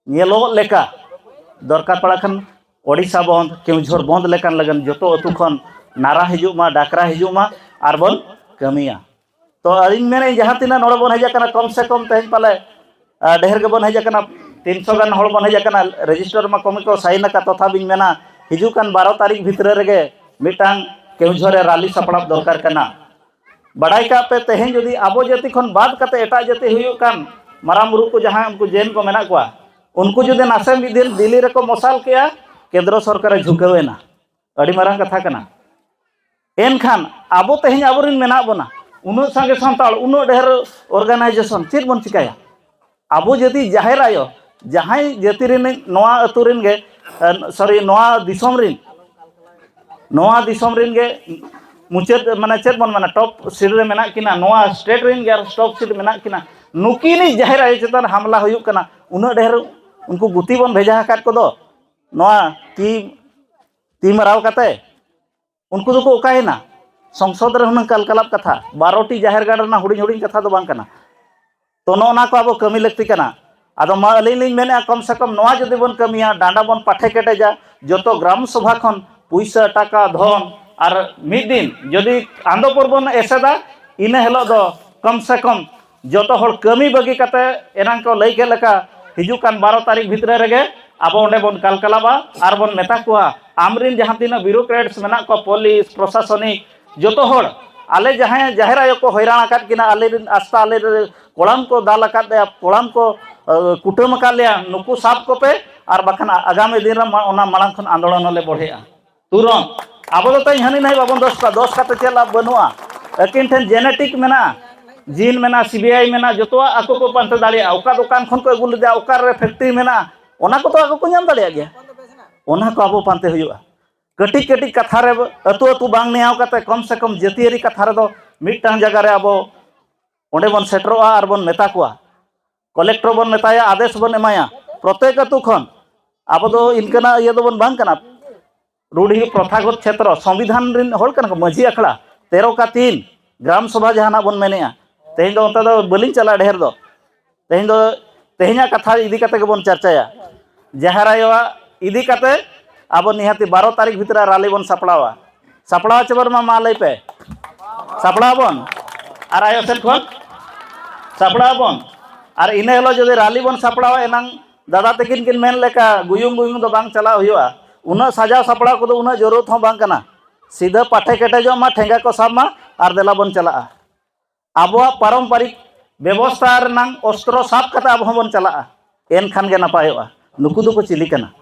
ᱧᱮᱞᱚᱜ ᱞᱮᱠᱟ ᱫᱚᱨᱠᱟᱨ ᱯᱟᱲᱟᱜ ᱠᱷᱟᱱ ᱳᱰᱤᱥᱟ ᱵᱚᱱᱫ, ᱠᱮᱣᱡᱷᱚᱨ ᱵᱚᱱᱫ ᱞᱮᱠᱟᱱ ᱞᱟᱹᱜᱤᱫ ᱡᱚᱛᱚ ᱟᱹᱛᱩ ᱠᱷᱚᱱ ᱱᱟᱨᱟ ᱦᱤᱡᱩᱜ ᱢᱟ, ᱰᱟᱠᱨᱟ ᱦᱤᱡᱩᱜ ᱢᱟ, ᱟᱨ ᱵᱚᱱ ᱠᱟᱹᱢᱤᱭᱟ᱾ ᱛᱚ ᱟᱹᱞᱤᱧ ᱢᱮᱱᱮᱫ ᱡᱟᱦᱟᱸ ᱛᱤᱱᱟᱹᱜ ᱱᱚᱰᱮ ᱵᱚᱱ ᱦᱮᱡ ᱟᱠᱟᱱᱟ, ᱠᱚᱢ ᱥᱮ ᱠᱚᱢ ᱛᱮᱦᱮᱧ ᱯᱟᱞᱮ ᱟᱨ ᱰᱷᱮᱨ ᱜᱮᱵᱚᱱ ᱦᱮᱡ ᱟᱠᱟᱱᱟ, ᱛᱤᱱᱥᱚ ᱜᱟᱱ ᱦᱚᱲ ᱵᱚᱱ ᱦᱮᱡ ᱟᱠᱟᱱᱟ, ᱨᱮᱡᱤᱥᱴᱟᱨ ᱢᱟ ᱠᱚᱢᱤ ᱠᱚ ᱥᱟᱭᱤᱱ ᱟᱠᱟᱫ, ᱛᱚᱛᱷᱟᱯᱤᱧ ᱢᱮᱱᱟ ᱦᱤᱡᱩᱜ ᱠᱟᱱ ᱵᱟᱨᱚ ᱛᱟᱹᱨᱤᱠᱷ ᱵᱷᱤᱛᱨᱤ ᱨᱮᱜᱮ ᱢᱤᱫᱴᱟᱝ ᱠᱮᱣᱡᱷᱚᱨ ᱨᱮ ᱨᱟᱞᱤ ᱥᱟᱯᱲᱟᱣ ᱫᱚᱨᱠᱟᱨ ᱠᱟᱱᱟ᱾ ᱵᱟᱰᱟᱭ ᱠᱟᱜ ᱯᱮ, ᱛᱮᱦᱮᱧ ᱡᱩᱫᱤ ᱟᱵᱚ ᱡᱟᱹᱛᱤ ᱠᱷᱚᱱ ᱵᱟᱫ ᱠᱟᱛᱮ ᱮᱴᱟᱜ ᱡᱟᱹᱛᱤ ᱦᱩᱭᱩᱜ ᱠᱟᱱ, ᱢᱟᱨᱟᱝ ᱵᱩᱨᱩ ᱠᱚ ᱡᱟᱦᱟᱸᱭ ᱩᱱᱠᱩ ᱡᱮᱱ ᱠᱚ ᱢᱮᱱᱟᱜ ᱠᱚᱣᱟ, ᱩᱱᱠᱩ ᱡᱩᱫᱤ ᱱᱟᱥᱮ ᱢᱤᱫ ᱫᱤᱱ ᱫᱤᱞᱞᱤ ᱨᱮᱠᱚ ᱢᱚᱥᱟᱞ ᱠᱮᱜᱼᱟ, ᱠᱮᱱᱫᱨᱚ ᱥᱚᱨᱠᱟᱨᱮ ᱡᱷᱩᱠᱟᱹᱣ ᱮᱱᱟ᱾ ᱟᱹᱰᱤ ᱢᱟᱨᱟᱝ ᱠᱟᱛᱷᱟ ᱠᱟᱱᱟ᱾ ᱮᱱᱠᱷᱟᱱ ᱟᱵᱚ ᱛᱮᱦᱮᱧ ᱟᱵᱚᱨᱮᱱ ᱢᱮᱱᱟᱜ ᱵᱚᱱᱟ, ᱩᱱᱟᱹᱜ ᱥᱟᱸᱜᱮ ᱥᱟᱱᱛᱟᱲ, ᱩᱱᱟᱹᱜ ᱰᱷᱮᱨ ᱚᱨᱜᱟᱱᱟᱭᱡᱮᱥᱚᱱ, ᱪᱮᱫ ᱵᱚᱱ ᱪᱤᱠᱟᱹᱭᱟ? ᱟᱵᱚ ᱡᱟᱹᱛᱤ ᱡᱟᱦᱮᱨ ᱟᱭᱳ, ᱡᱟᱦᱟᱸᱭ ᱡᱟᱹᱛᱤ ᱨᱤᱱᱤᱡ ᱱᱚᱣᱟ ᱟᱹᱛᱩ ᱨᱮᱱ ᱜᱮ, ᱥᱚᱨᱤ, ᱱᱚᱣᱟ ᱫᱤᱥᱚᱢ ᱨᱤᱱ, ᱱᱚᱣᱟ ᱫᱤᱥᱚᱢ ᱨᱤᱱ ᱜᱮ ᱢᱩᱪᱟᱹᱫ, ᱢᱟᱱᱮ ᱪᱮᱫ ᱵᱚᱱ ᱢᱮᱱᱟ, ᱴᱚᱯ ᱥᱤᱴ ᱨᱮ ᱢᱮᱱᱟᱜ ᱠᱤᱱᱟ, ᱱᱚᱣᱟ ᱥᱴᱮᱴ ᱨᱤᱱ ᱜᱮ ᱟᱨ ᱴᱚᱯ ᱥᱤᱴ ᱢᱮᱱᱟᱜ ᱠᱤᱱᱟ, ᱱᱩᱠᱤᱱᱤᱡ ᱡᱟᱦᱮᱨ ᱟᱭᱳ ᱪᱮᱛᱟᱱ ᱦᱟᱢᱞᱟ ᱦᱩᱭᱩᱜ ᱠᱟᱱᱟ, ᱩᱱᱟᱹᱜ ᱰᱷᱮᱨ ᱩᱱᱠᱩ ᱜᱩᱛᱤ ᱵᱚᱱ ᱵᱷᱮᱡᱟ ᱟᱠᱟᱫ ᱠᱚᱫᱚ, ᱱᱚᱣᱟ ᱛᱤ, ᱛᱤ ᱢᱟᱨᱟᱣ ᱠᱟᱛᱮ ᱩᱱᱠᱩ ᱫᱚᱠᱚ ᱚᱠᱟᱭᱮᱱᱟ? ᱥᱚᱝᱥᱚᱫ ᱨᱮ ᱦᱩᱱᱟᱹᱝ ᱠᱟᱞᱠᱟᱞᱟᱯ ᱠᱟᱛᱷᱟ, ᱵᱟᱨᱚᱴᱤ ᱡᱟᱦᱮᱨ ᱜᱟᱲ ᱨᱮᱱᱟᱜ ᱦᱩᱰᱤᱧ ᱦᱩᱰᱤᱧ ᱠᱟᱛᱷᱟ ᱫᱚ ᱵᱟᱝ ᱠᱟᱱᱟ᱾ ᱛᱚ ᱱᱚᱜᱼᱚ ᱱᱟ ᱠᱚ ᱟᱵᱚ ᱠᱟᱹᱢᱤ ᱞᱟᱹᱠᱛᱤ ᱠᱟᱱᱟ᱾ ᱟᱫᱚ ᱢᱟ ᱟᱹᱞᱤᱧ ᱞᱤᱧ ᱢᱮᱱᱮᱫᱼᱟ, ᱠᱚᱢ ᱥᱮ ᱠᱚᱢ ᱱᱚᱣᱟ ᱡᱩᱫᱤ ᱵᱚᱱ ᱠᱟᱹᱢᱤᱭᱟ, ᱰᱟᱸᱰᱟ ᱵᱚᱱ ᱯᱟᱴᱷᱮ ᱠᱮᱴᱮᱡᱟ, ᱡᱚᱛᱚ ᱜᱨᱟᱢ ᱥᱚᱵᱷᱟ ᱠᱷᱚᱱ ᱯᱩᱭᱥᱟᱹ, ᱴᱟᱠᱟ, ᱫᱷᱚᱱ, ᱟᱨ ᱢᱤᱫ ᱫᱤᱱ ᱡᱩᱫᱤ ᱟᱸᱫᱚ ᱯᱚᱨ ᱵᱚᱱ ᱮᱥᱮᱫᱟ, ᱤᱱᱟᱹ ᱦᱤᱞᱳᱜ ᱫᱚ ᱠᱚᱢ ᱥᱮ ᱠᱚᱢ ᱡᱚᱛᱚ ᱦᱚᱲ ᱠᱟᱹᱢᱤ ᱵᱟᱹᱜᱤ ᱠᱟᱛᱮ, ᱮᱱᱟᱝ ᱠᱚ ᱞᱟᱹᱭ ᱠᱮᱫ ᱞᱮᱠᱟ, ᱦᱤᱡᱩᱜ ᱠᱟᱱ ᱵᱟᱨᱚ ᱛᱟᱹᱨᱤᱠᱷ ᱵᱷᱤᱛᱨᱤ ᱨᱮᱜᱮ ᱟᱵᱚ ᱚᱸᱰᱮ ᱵᱚᱱ ᱠᱟᱞᱠᱟᱞᱟᱵᱟ ᱟᱨ ᱵᱚᱱ ᱢᱮᱛᱟ ᱠᱚᱣᱟ, ᱟᱢᱨᱤᱱ ᱡᱟᱦᱟᱸ ᱛᱤᱱᱟᱹᱜ bureaucrats ᱢᱮᱱᱟᱜ ᱠᱚᱣᱟ, ᱯᱩᱞᱤᱥ, ᱯᱨᱚᱥᱟᱥᱚᱱᱤᱠ, ᱡᱚᱛᱚ ᱦᱚᱲ, ᱟᱞᱮ ᱡᱟᱦᱟᱸᱭ ᱡᱟᱦᱮᱨ ᱟᱭᱳ ᱠᱚ ᱦᱚᱭᱨᱟᱱ ᱟᱠᱟᱫ ᱠᱤᱱᱟ, ᱟᱞᱮᱨᱤᱱ ᱟᱥᱛᱟ, ᱟᱞᱮᱨᱤᱱ ᱠᱚᱲᱟᱢ ᱠᱚ ᱫᱟᱞ ᱟᱠᱟᱫ ᱞᱮᱭᱟ, ᱠᱚᱲᱟᱢ ᱠᱚ, ᱮ, ᱠᱩᱴᱟᱹᱢ ᱟᱠᱟᱫ ᱞᱮᱭᱟ, ᱱᱩᱠᱩ ᱥᱟᱵ ᱠᱚᱯᱮ, ᱟᱨ ᱵᱟᱠᱷᱟᱱ ᱟᱜᱟᱢᱤ ᱫᱤᱱ ᱨᱮ ᱢᱟ-, ᱚᱱᱟ ᱢᱟᱲᱟᱝ ᱠᱷᱚᱱ ᱟᱱᱫᱳᱞᱚᱱ ᱞᱮ ᱵᱚᱲᱦᱮᱜᱼᱟ᱾ ᱛᱩᱨᱚᱱᱛ᱾ ᱟᱵᱚ ᱫᱚ ᱛᱮᱦᱮᱧ ᱦᱟᱹᱱᱤ ᱱᱟᱹᱭ ᱵᱟᱵᱚᱱ ᱫᱳᱥ ᱠᱚᱣᱟ, ᱫᱳᱥ ᱠᱟᱛᱮ ᱪᱮᱫ ᱞᱟᱵᱷ? ᱵᱟᱹᱱᱩᱜᱼᱟ᱾ ᱟᱹᱠᱤᱱ ᱴᱷᱮᱱ genetic ᱢᱮᱱᱟᱜᱼᱟ, gene ᱢᱮᱱᱟᱜᱼᱟ, CBI ᱢᱮᱱᱟᱜᱼᱟ, ᱡᱚᱛᱚᱣᱟᱜ ᱟᱠᱚ ᱠᱚ ᱯᱟᱱᱛᱮ ᱫᱟᱲᱮᱭᱟᱜᱼᱟ᱾ ᱚᱠᱟ ᱫᱚᱠᱟᱱ ᱠᱷᱚᱱ ᱠᱚ ᱟᱹᱜᱩ ᱞᱮᱫᱟ, ᱚᱠᱟᱨᱮ factory ᱢᱮᱱᱟᱜᱼᱟ, ᱚᱱᱟ ᱠᱚᱫᱚ ᱟᱠᱚ ᱠᱚ ᱧᱟᱢ ᱫᱟᱲᱮᱭᱟᱜ ᱜᱮᱭᱟ᱾ ᱚᱱᱟ ᱠᱚ ᱟᱵᱚ ᱯᱟᱱᱛᱮ ᱦᱩᱭᱩᱜᱼᱟ᱾ ᱠᱟᱹᱴᱤᱡ ᱠᱟᱹᱴᱤᱡ ᱠᱟᱛᱷᱟ ᱨᱮ ᱟᱹᱛᱩ ᱟᱹᱛᱩ ᱵᱟᱝ ᱱᱮᱭᱟᱣ ᱠᱟᱛᱮ, ᱠᱚᱢ ᱥᱮ ᱠᱚᱢ ᱡᱟᱹᱛᱤᱭᱟᱹᱨᱤ ᱠᱟᱛᱷᱟ ᱨᱮᱫᱚ ᱢᱤᱫᱴᱟᱝ ᱡᱟᱭᱜᱟ ᱨᱮ ᱟᱵᱚ ᱚᱸᱰᱮ ᱵᱚᱱ ᱥᱮᱴᱮᱨᱚᱜᱼᱟ ᱟᱨ ᱵᱚᱱ ᱢᱮᱛᱟ ᱠᱚᱣᱟ᱾ ᱠᱚᱞᱮᱠᱴᱚᱨ ᱵᱚᱱ ᱢᱮᱛᱟᱭᱟ, ᱟᱫᱮᱥ ᱵᱚᱱ ᱮᱢᱟᱭᱟ᱾ ᱯᱨᱚᱛᱮᱠ ᱟᱹᱛᱩ ᱠᱷᱚᱱ, ᱟᱵᱚ ᱫᱚ ᱤᱱᱠᱟᱹᱱᱟᱜ ᱤᱭᱟᱹ ᱫᱚᱵᱚᱱ ᱵᱟᱝ ᱠᱟᱱᱟ᱾ ᱨᱩᱰᱷᱤ ᱯᱨᱚᱛᱷᱟᱜᱚᱛ ᱪᱷᱮᱛᱨᱚ, ᱥᱚᱝᱵᱤᱫᱷᱟᱱ ᱨᱮᱱ ᱦᱚᱲ ᱠᱟᱱᱟ ᱠᱚ, ᱢᱟᱹᱡᱷᱤ ᱟᱠᱷᱲᱟ, ᱛᱮᱨᱚ ᱠᱟ ᱛᱤᱱ, ᱜᱨᱟᱢ ᱥᱚᱵᱷᱟ ᱡᱟᱦᱟᱱᱟᱜ ᱵᱚᱱ ᱢᱮᱱᱮᱜᱼᱟ᱾ ᱛᱮᱦᱮᱧ ᱫᱚ ᱚᱱᱛᱮ ᱫᱚ ᱵᱟᱹᱞᱤᱧ ᱪᱟᱞᱟᱜᱼᱟ ᱰᱷᱮᱨ ᱫᱚ᱾ ᱛᱮᱦᱮᱧ ᱫᱚ ᱛᱮᱦᱮᱧᱟᱜ ᱠᱟᱛᱷᱟ ᱤᱫᱤ ᱠᱟᱛᱮ ᱜᱮᱵᱚᱱ ᱪᱟᱨᱪᱟᱭᱟ᱾ ᱡᱟᱦᱮᱨ ᱟᱭᱳᱣᱟᱜ ᱤᱫᱤ ᱠᱟᱛᱮ ᱟᱵᱚ ᱱᱤᱦᱟᱹᱛᱤ ᱵᱟᱨᱚ ᱛᱟᱹᱨᱤᱠᱷ ᱵᱷᱤᱛᱨᱤ ᱨᱮ ᱨᱟᱞᱤ ᱵᱚᱱ ᱥᱟᱯᱲᱟᱣᱟ᱾ ᱥᱟᱯᱲᱟᱣ ᱪᱮ ᱵᱟᱝ, ᱢᱟ ᱞᱟᱹᱭ ᱯᱮ᱾ ᱥᱟᱯᱲᱟᱣ ᱵᱚᱱ? ᱟᱨ ᱟᱭᱳ ᱥᱮᱫ ᱠᱷᱚᱱ ᱥᱟᱯᱲᱟᱣ ᱵᱚᱱ᱾ ᱟᱨ ᱤᱱᱟᱹ ᱦᱤᱞᱳᱜ ᱡᱩᱫᱤ ᱨᱟᱞᱤ ᱵᱚᱱ ᱥᱟᱯᱲᱟᱣᱟ, ᱮᱱᱟᱝ ᱫᱟᱫᱟ ᱛᱟᱹᱠᱤᱱ ᱠᱤᱱ ᱢᱮᱱ ᱞᱮᱠᱟ ᱜᱩᱭᱩᱝ ᱜᱩᱭᱩᱝ ᱫᱚ ᱵᱟᱝ ᱪᱟᱞᱟᱣ ᱦᱩᱭᱩᱜᱼᱟ᱾ ᱩᱱᱟᱹᱜ ᱥᱟᱡᱟᱣ ᱥᱟᱯᱲᱟᱣ ᱠᱚᱫᱚ ᱩᱱᱟᱹᱜ ᱡᱚᱨᱩᱨᱟᱛ ᱦᱚᱸ ᱵᱟᱝ ᱠᱟᱱᱟ᱾ ᱥᱤᱫᱷᱟᱹ ᱯᱟᱴᱷᱮ ᱠᱮᱴᱮᱡᱚᱜ ᱢᱟ, ᱴᱷᱮᱸᱜᱟ ᱠᱚ ᱥᱟᱵ ᱢᱟ ᱟᱨ ᱫᱮᱞᱟ ᱵᱚᱱ ᱪᱟᱞᱟᱜᱼᱟ᱾ ᱟᱵᱚᱣᱟᱜ ᱯᱟᱨᱚᱢᱯᱟᱨᱤᱠ ᱵᱮᱵᱚᱥᱛᱷᱟ ᱨᱮᱱᱟᱝ ᱚᱥᱛᱨᱚ ᱥᱟᱵ ᱠᱟᱛᱮ ᱟᱵᱚ ᱦᱚᱸᱵᱚᱱ ᱪᱟᱞᱟᱜᱼᱟ, ᱮᱱᱠᱷᱟᱱ ᱜᱮ ᱱᱟᱯᱟᱭᱚᱜᱼᱟ᱾ ᱱᱩᱠᱩ ᱫᱚᱠᱚ ᱪᱤᱞᱤ ᱠᱟᱱᱟ?